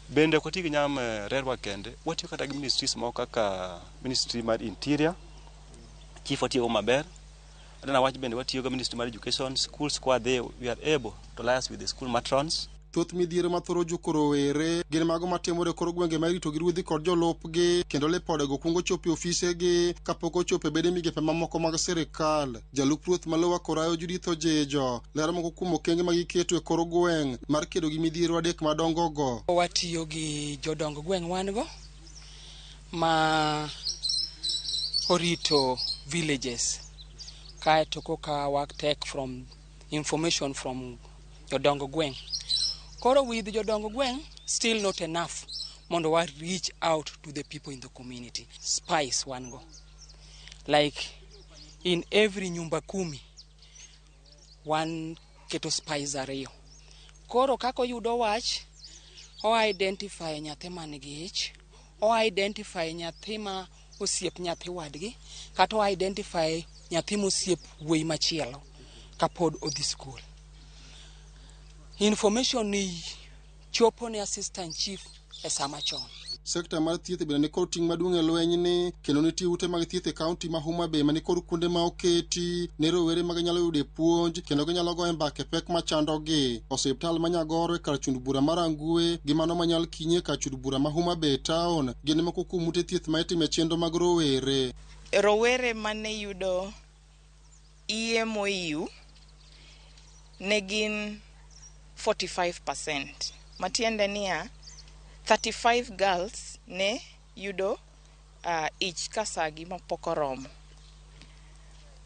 Bende ok wati gi nyam rerwa kende, watiyo kata gi ministries moko kaka ministry mar interior, chief watiyogo maber. Adana wach bende watiyo gi ministry mar education, schools kwadhi we are able to liaise with the school matrons.
Thoth midhiero mathoro juko rowere gin mago matimore e kor gwenge ma irito gi ruodhi kod jolupgi kendo lipodego kuongo chopo e ofisegi kapok ochopo e bede migepe mamoko mag sirikal. Jalup ruoth ma Lower Korayo Judith Ojejo lero moko kuom okenge ma giketo e kor gweng' mar kedo gi midhiero adek madongogo.
Watiyo gi jodong gweng' wan go ma orito villages kaeto koka wa take from information from jodong gweng'. Koro with jodong gweng' still not enough mondo wa reach out to the people in the community. Spice wan go. Like in every nyumba kumi wan keto spies ariyo. Koro kaka oyudo wach, o identify nyathi man gi ich, o identify nyathi ma osiep nyathi wadgi, kata o identify nyathi mosiep wuoyi machielo kapod odhi skul. Information ni chopo ne assistant chief e sama chon.
Sekta mar thieth bende nikod ting' maduong' e lwenyni kendo nitie ute mag thieth e kaunti ma Homa Bay manikod kuonde ma oketi ne rowere ma ginyalo yude puonj kendo ginyalo goye mbaka e pek machandogi. Osiptal ma Nyagoro e kar chund bura mar Rangwe gi mano ma Nyalkinyi e kar chund bura ma Homa Bay town gin moko kuom ute thieth ma itime chenro mag rowere.
Rowere mane yudo iye moiw ne gin 45%. Matiende niya 35 girls ne yudo ich ka sagi mapok oromo.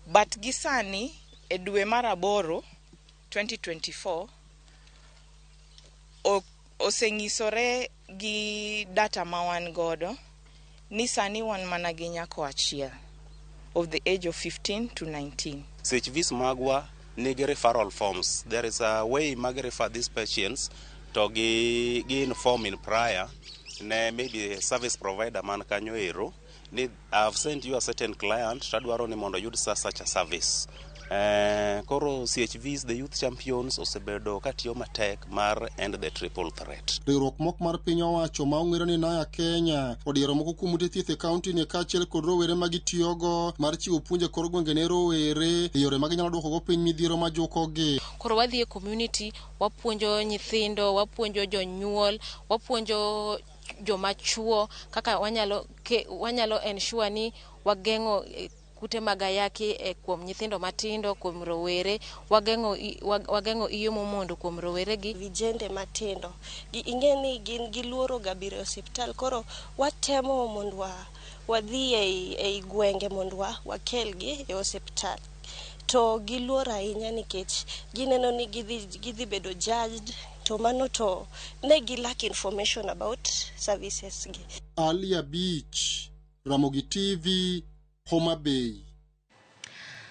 But gi sani e dwe mar 8 2024 oseng'isore gi data ma wan godo ni sani wan mana gi nyako achiel of the age of 15 to 19.
CHVs magwa nigi referral forms. There is a way mag refer these patients to gi inform in prior ne maybe service provider man kanyo ero ni I've sent you a certain client tadwaro ni mondo oyud such a service. Koro CHVs, the youth champions osebedo katiyo matek mar end the triple threat.
Riwruok moko mar piny owacho ma ong'ere ni Naya Kenya odiero moko kuom ute thieth e kaunti ni kaachiel kod rowere ma gitiyogo mar chiwo puonj e kor gwenge ne rowere e yore ma ginyalo duokogo piny midhiero ma jukogi.
Koro wadhi e community, wapuonjo nyithindo, wapuonjo jonyuol, wapuonjo joma chuo kaka wanyalo ensure ni wageng'o kute mag ayaki kuom nyithindo matindo, kuom rowere, wageng'o iyo momondo kuom rowere gi.
Vijende matindo ing'e ni gin giluoro ga biro e osiptal, koro watemo mondo wadhi ei gwenge mondo wakelgi e osiptal. To giluor ahinya nikech gineno ni gidhi bedo judged, to mano to ne gi lack information about services gi.
Alia Beach, Ramogi TV, Homa Bay.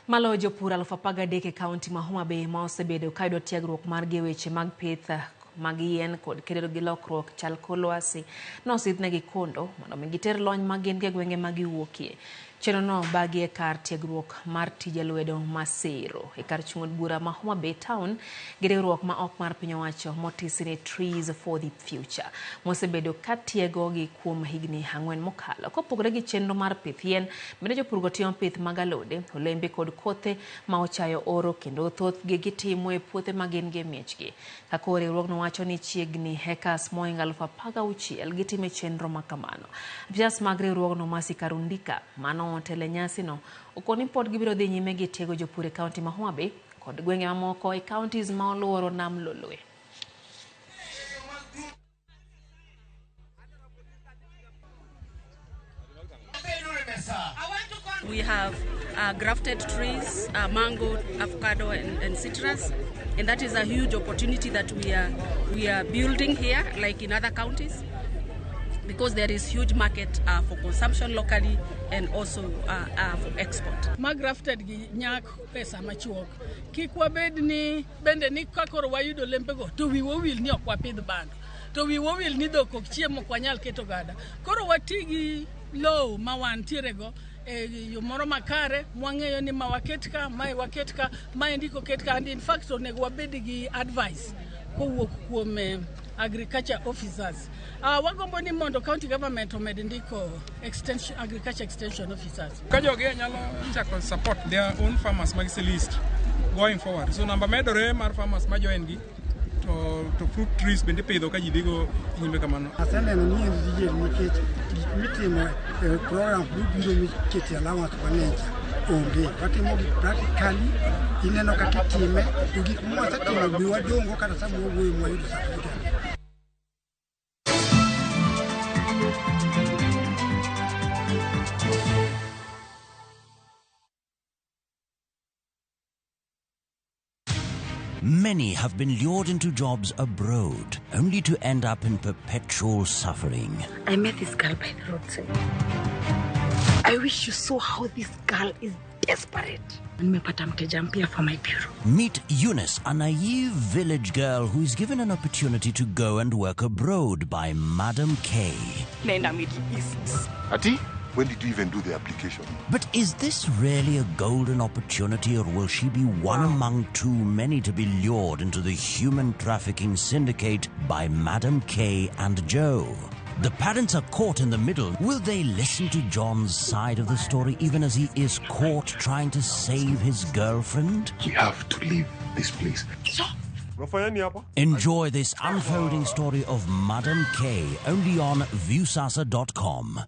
Maloyo jopur 13,000 e kaunti ma Homa Bay ma osebedo ka yudo tiegruok margi e weche mag pith mag yien kod kedo gi lokruok chal kor lwasi nosidhnegi kondo mondo mi giter lony ma gin go e gwenge ma giwuokie. Chenrono obagi e kar tiegruok mar tije lwedo ma Sero e kar chung' od bura ma Homa Bay town gi riwruok ma ok mar piny owacho motisi ni Trees for the Future mosebedo ka tiegogi kuom higni 4 mokalo. Kopogore gi chenro mar pith yien, bende jopurgo timo pith mag alode, olembe kod kothe ma ochayo oro kendo thothgi gitimo e puothe ma gin go e miechgi. Kaka riwruogno wacho ni chiegni hectares mohingo 16,000 gitime chenro ma kamano. Apisas mag riwruogno Mercy Karundika mano otelo e nyasino okoni pod gibiro dhi nyime gi tiego jopur e kaunti ma Homa Bay kod gwenge mamoko e counties ma oluoro nam Lolwe.
We have grafted trees, mango, avocado and citrus, and that is a huge opportunity that we are building here, like in other counties, Because there is huge market for consumption locally and also for export.
Ma grafted gi nyak pesa machuok. Kik wabed ni bende ni ka koro wayudo lembego to wiwa owil ni ok wapidh bando. To wiwa owil ni dhok ok chiem ok wanyal keto gada. Koro wati gi lowo ma wantiere go e yo moro makare mwang'eyo ni ma waket ka, mae waket ka, mae ndiko ket ka, and in fact onego wabed gi advice kowuok kuom agriculture officers. Wagombo ni mondo county government omed ndiko extension, agriculture extension officers.
Ka jogi nyalo chako support their own farmers mag list going forward. So namba medore mar farmers ma join gi to fruit trees bende pidho ka ji dhigo nyime kamano.
Aseneno ni en tijeri nikech gik mitimo e program mibiro mikete allowance mang'eny onge. Watimo gik practically, ineno kaka itime, to gik mwasetimo be wadong'go kata sama wawuoyo mwayudo certificate.
Many have been lured into jobs abroad, only to end up in perpetual suffering.
I met this girl by the roadside. I wish you saw how this girl is desperate. Nimepata mteja mpya for my bureau.
Meet Eunice, a naive village girl who is given an opportunity to go and work abroad by Madam K.
Naenda Middle East.
Ati? When did you even do the application?
But is this really a golden opportunity, or will she be one among too many to be lured into the human trafficking syndicate by Madam K and Joe? The parents are caught in the middle. Will they listen to John's side of the story even as he is caught trying to save his girlfriend?
We have to leave this place.
Enjoy this unfolding story of Madam K only on Viusasa.com.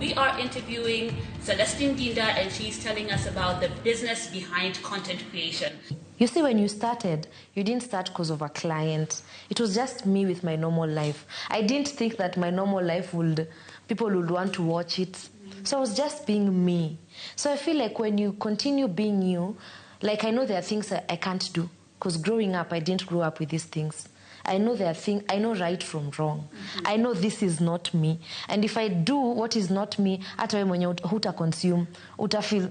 We are interviewing Celestine Dinda, and she's telling us about the business behind content creation.
You see, when you started, you didn't start because of a client. It was just me with my normal life. I didn't think that my normal life would, people would want to watch it. So I was just being me. So I feel like when you continue being you, like I know there are things I can't do. Because growing up, I didn't grow up with these things. I know there are things, I know right from wrong. Mm-hmm. I know this is not me. And if I do what is not me, hata wewe mwenye huta consume, uta feel,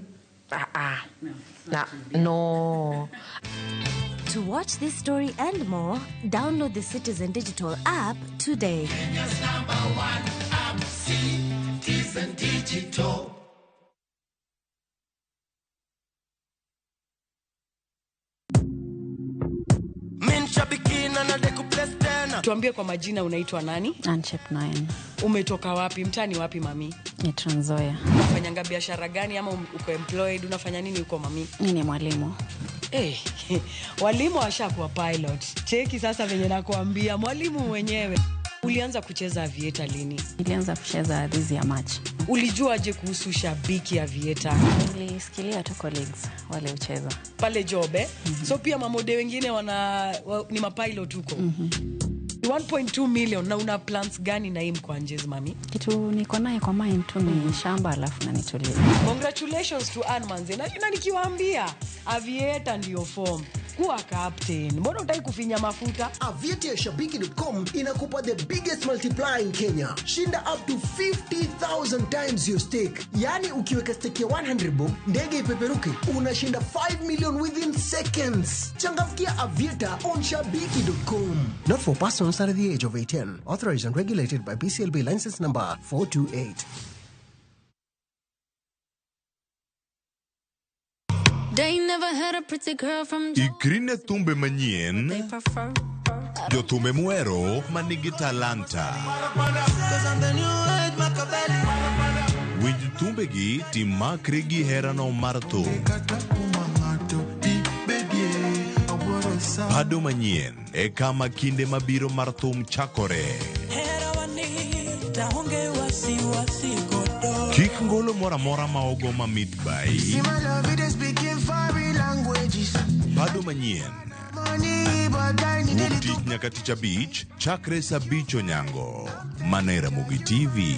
no.
To watch this story and more, download the Citizen Digital app today.
Kenya's number one app, Citizen Digital.
Tuambie kwa majina, unaitwa nani?
Anchep 9.
Umetoka wapi? Mtani wapi mami?
Ni Trans Nzoia.
Unafanyanga biashara gani ama uko employed? Unafanya nini huko mami?
Mimi ni mwalimu.
Walimu washakuwa pilot. Cheki sasa venye nakuambia, mwalimu mwenyewe. Ulianza kucheza avieta lini?
Nilianza kucheza this year March.
Ulijuaje kuhusu shabiki avieta?
Nilisikilia tu colleagues wale ucheza
pale job eh? Mm-hmm. So pia mamode wengine ni mapilot huko. Mm-hmm. 1.2 million. Na una plans gani na hii Mkwanjezi mami?
Kitu niko naye kwa mind tu ni shamba alafu na nitulie.
Congratulations to Ann Manze. Na nikiwaambia avieta ndio form. Kuwa captain. Mbona hutaki kufinya mafuta?
Avieta ya shabiki.com inakupa the biggest multiplier in Kenya. Shinda up to 50,000 times your stake. Yani ukiweka stake ya 100 bob, ndege ipeperuke, unashinda 5 million within seconds. Changamkia Avieta on shabiki.com. Not for persons under the age of 18. Authorized and regulated by BCLB license number 428.
They never had a pretty girl from
Ikrine thumbe manyien, jothumbe muhero manigi talanta. Winj thumbegi timakri gi herano mar thum. Pado manyien e kama kinde mabiro mar thum chakore. Kik ngolo moro amora ma ogo mamit bai. Pado manyien. Wuok tich nyaka tich abich, chakre saa 5 onyango. Mana e Ramogi TV.